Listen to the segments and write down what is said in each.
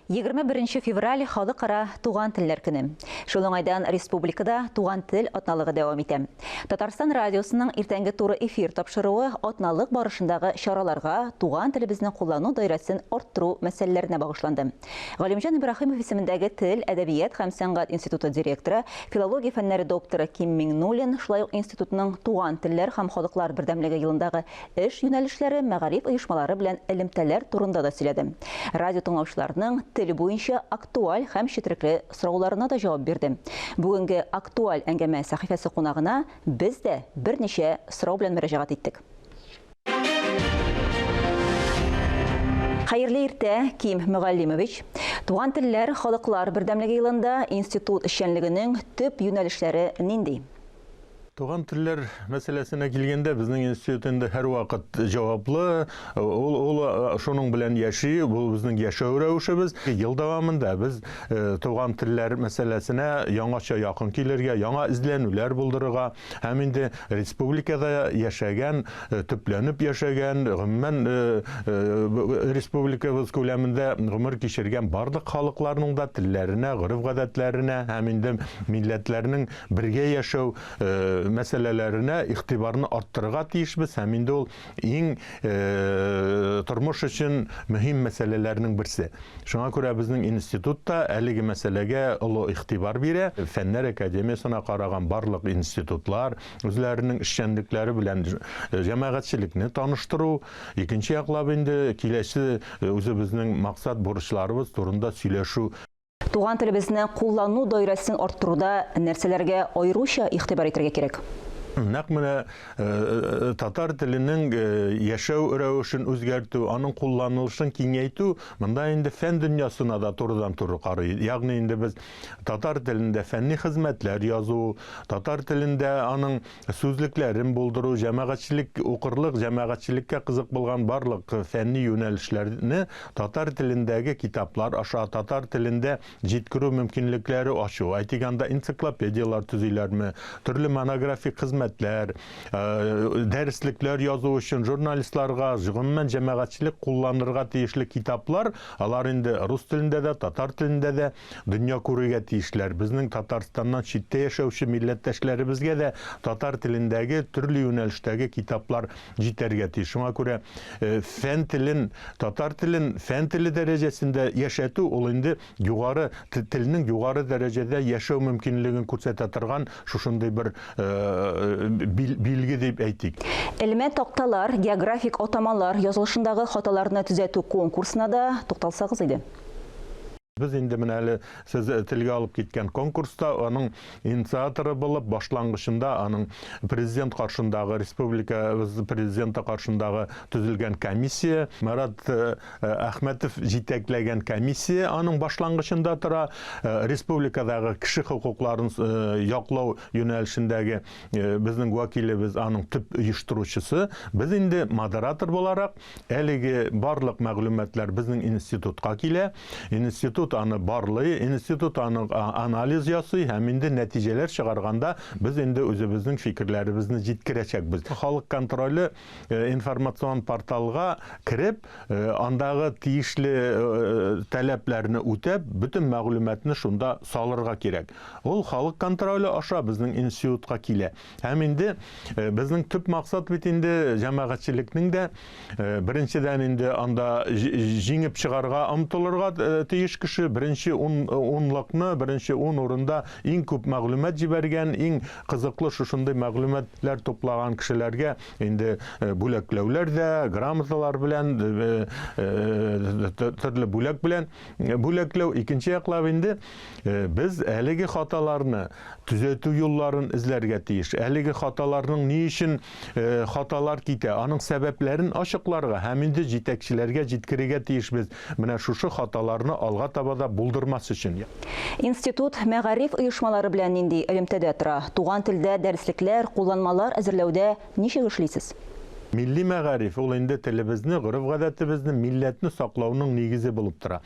21 февраль Халыкара туган телләр көне. Шул уңайдан республикада туган тел атналыгы дәвам итә. Татарстан радиосының иртәнге туры эфир тапшыруы атналык барышындагы чараларга туган телебезне куллану даирәсен арттыру мәсьәләләренә багышланды. Галимҗан Ибраһимов исемендәге тел, әдәбият һәм сәнгать институты директоры, филология фәннәре докторы Ким Миңнуллин, шулай ук институтның туган телләр һәм халыклар бердәмлеге елындагы Эш юнәлешләре, мәгариф оешмалары белән элемтәләр турында да сөйләде. Радио тыңлаучыларның тел буенча актуаль һәм четерекле сорауларына да җавап бирде. Бүгенге Актуаль әңгәмә сәхифәсе кунагына без дә берничә сорау белән мөрәҗәгать иттек. Хәерле иртә, Ким Мөгаллимович. Туган телләр, халыклар бердәмлеге елында институт эшчәнлегенең төп юнәлешләре нинди? Туган телләр мәсьәләсенә килгәндә, безнең институт инде һәрвакыт җаваплы, ул, ул шуның белән яши, бу безнең яшәү рәвешебез. Ел дәвамында без туган телләр мәсьәләсенә яңача якын килергә, яңа эзләнүләр булдырырга һәм инде республикада яшәгән, төпләнеп яшәгән, гомумән республикабыз күләмендә гомер кичергән барлык халыкларның да телләренә, гореф-гадәтләренә һәм инде милләтләрнең бергә яшәү мәсьәләләренә игътибарны арттырырга тиешбез һәм инде ул иң тормыш өчен мөһим мәсьәләләрнең берсе. Шуңа күрә безнең институт та әлеге мәсьәләгә олы игътибар бирә. Фәннәр академиясенә караган барлык институтлар үзләренең эшчәнлекләре белән җәмәгатьчелекне таныштыру, икенче яклап инде киләсе үзебезнең максат-бурычларыбыз турында сөйләшү. Туган телебезне куллану даирәсен арттыруда нәрсәләргә аеруча игътибар итәргә кирәк? Нәкъ менә татар теленең яшәү рәвешен үзгәртү, аның кулланылышын киңәйтү монда инде фән дөньясына да турыдан-туры карый. Ягъни инде без татар телендә фәнни хезмәтләр язу, татар телендә аның сүзлекләрен булдыру, җәмәгатьчелек укырлык, җәмәгатьчелеккә кызык булган барлык фәнни юнәлешләрне татар телендәге китаплар аша, татар телендә җиткерү мөмкинлекләре ачу. Әйтик, анда энциклопедияләр төзиләрме, төрле монографик хезмәтләр, дәреслекләр язу өчен журналистларга, гомумән җәмәгатьчелек кулланырга тиешле китаплар, алар инде рус телендә дә, татар телендә дә дөнья күрергә тиешләр. Безнең Татарстаннан читтә яшәүче милләттәшләребезгә дә татар телендәге төрле юнәлештәге китаплар җитәргә тиеш. Шуңа күрә э, фән телен, татар телен фән теле дәрәҗәсендә яшәтү ул инде югары телнең югары дәрәҗәдә яшәү мөмкинлеген күрсәтә торган шушындый бер э, билге дип әйтик. Элмә такталар, географик атамалар язылышындагы хаталарны төзәтү конкурсына да тукталсагыз иде. Без инде менә әле сез телгә алып киткән конкурста аның инициаторы булып, башлангычында аның президент каршындагы, республикабыз президенты каршындагы төзелгән комиссия, Марат э, Әхмәтов җитәкләгән комиссия аның башлангычында тора. Э, республикадагы кеше хокукларын э, яклау юнәлешендәге безнең вәкилебез аның төп оештыручысы. Без инде модератор буларак Әлеге барлык мәгълүматлар безнең институтка килә. Институт аны барлый, институт аны анализ ясый һәм инде нәтиҗәләр чыгарганда без инде үзебезнең фикерләребезне җиткерәчәкбез. Халык контроле э, информацион порталга кереп, э, андагы тиешле э, таләпләрне үтәп, бөтен мәгълүматны шунда салырга кирәк. Ул халык контроле аша безнең институтка килә. Һәм инде э, безнең төп максат бит инде җәмәгатьчелекнең дә э, беренчедән инде анда җиңеп чыгарга омтылырга э, тиеш кеше, беренче ун, унлыкны, беренче ун урында иң күп мәгълүмат җибәргән, иң кызыклы шушындый мәгълүматлар туплаган кешеләргә инде бүләкләүләр дә, грамоталар белән, төрле бүләк белән бүләкләү. Икенче яклап инде без әлеге хаталарны Төзәтү юлларын эзләргә тиеш. Әлеге хаталарның ни өчен э, хаталар китә, аның сәбәпләрен ачыкларга һәм инде җитәкчеләргә җиткерергә тиешбез. Менә шушы хаталарны алга таба да булдырмас өчен. Институт мәгариф оешмалары белән нинди элемтәдә тора? Туган телдә дәреслекләр, кулланмалар әзерләүдә ничек эшлисез? Милли мәгариф ул инде телебезне, гореф-гадәтебезне, милләтне саклауның нигезе булып тора.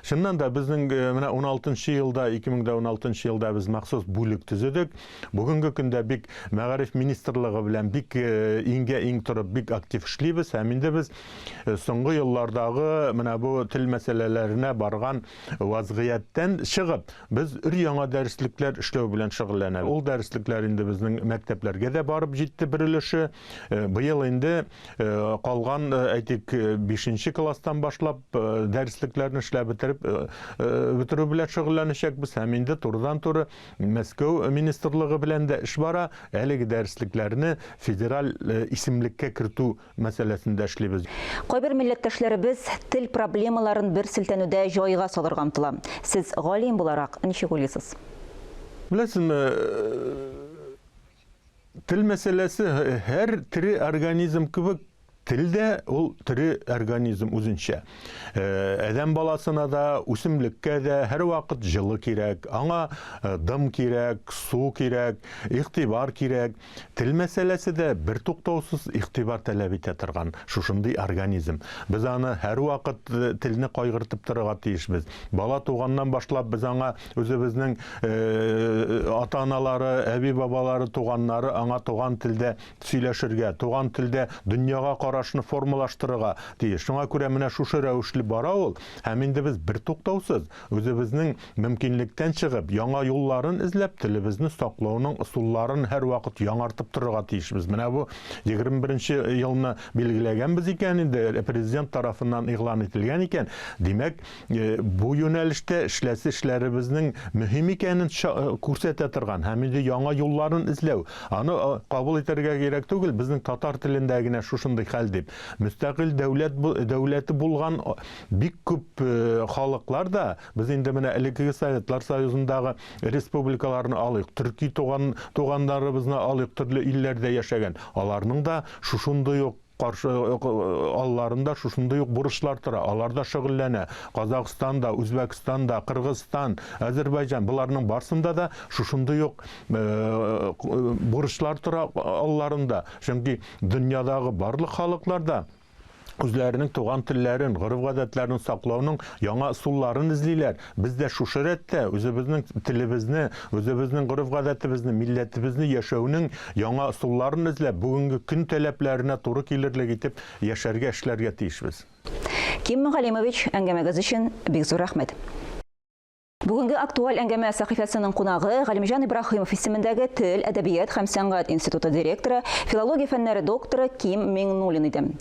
Чыннан да безнең э, менә 16 елда, 2016 елда без махсус бүлек төзедек. Бүгенге көндә бик мәгариф министрлыгы белән бик э, иңгә-иң торып бик актив эшлибез һәм инде без э, соңгы еллардагы менә бу тел мәсьәләләренә барган вазгыятьтән чыгып, без өр-яңа дәреслекләр эшләү белән шөгыльләнәбез. Ул дәреслекләр инде безнең мәктәпләргә дә барып җитте бер өлеше. Э, быел инде э, калган, э, әйтик, 5 класстан башлап дәреслекләрне эшләп бетереп бетерү белән шөгыльләнәчәкбез һәм инде турыдан-туры Мәскәү министрлыгы белән дә эш бара. Әлеге дәреслекләрне федераль исемлеккә кертү мәсьәләсендә эшлибез. Кайбер милләттәшләребез тел проблемаларын бер селтәнүдә җайга салырга омтыла. Сез галим буларак ничек уйлыйсыз? Беләсезме, тел мәсьәләсе һәр тере организм кебек тел дә ул тере организм үзенчә. Адәм баласына да, үсемлеккә дә һәрвакыт җылы кирәк, аңа дым кирәк, су кирәк, игътибар кирәк. Тел мәсьәләсе дә бертуктаусыз игътибар таләп итә торган шушындый организм. Без аны һәрвакыт э, телне кайгыртып торырга тиешбез. Бала туганнан башлап без аңа үзебезнең э, ата-аналары, әби-бабалары, туганнары аңа туган телдә сөйләшергә, туган телдә дөньяга карашны формалаштырырга тиеш. Шуңа күрә менә шушы рәвешле бара ул. Һәм инде без бертуктаусыз үзебезнең Мөмкинлектән чыгып, яңа юлларын эзләп, телебезне саклауның ысулларын һәрвакыт яңартып торырга тиешбез. Менә бу 21 елны билгеләгәнбез икән инде, президент тарафыннан игълан ителгән икән, димәк, э, бу юнәлештә эшләсе эшләребезнең мөһим икәнен э, күрсәтә торган һәм инде яңа юлларын эзләү. Аны э, кабул итәргә кирәк түгел, безнең татар телендә генә шушындый хәл дип. Мөстәкыйль дәүләт дәүләте булган бик күп халыклар да, без инде менә элеккеге Советлар Союзындагы республикаларны алыйк, төрки туган туганнарыбызны алыйк, төрле илләрдә яшәгән, аларның да шушындый ук каршы алларында шушындый ук бурычлар тора, алар да шөгыльләнә. Казахстан да, Үзбәкстан да, Кыргызстан, Әзербайҗан, боларның барсында да шушындый ук бурычлар тора алларында. Чөнки дөньядагы барлык халыклар да үзләренең туган телләрен, гореф-гадәтләрен саклауның яңа ысулларын эзлиләр. Без дә шушы рәттә үзебезнең телебезне, үзебезнең гореф-гадәтебезне, милләтебезне яшәүнең яңа ысулларын эзләп, бүгенге көн таләпләренә туры килерлек итеп яшәргә, эшләргә тиешбез. Ким Галимович, әңгәмәгез өчен бик зур рәхмәт. Бүгенге актуаль әңгәмә сәхифәсенең кунагы Галимҗан Ибраһимов исемендәге Тел, әдәбият һәм сәнгать институты директоры, филология фәннәре докторы Ким Миңнуллин иде.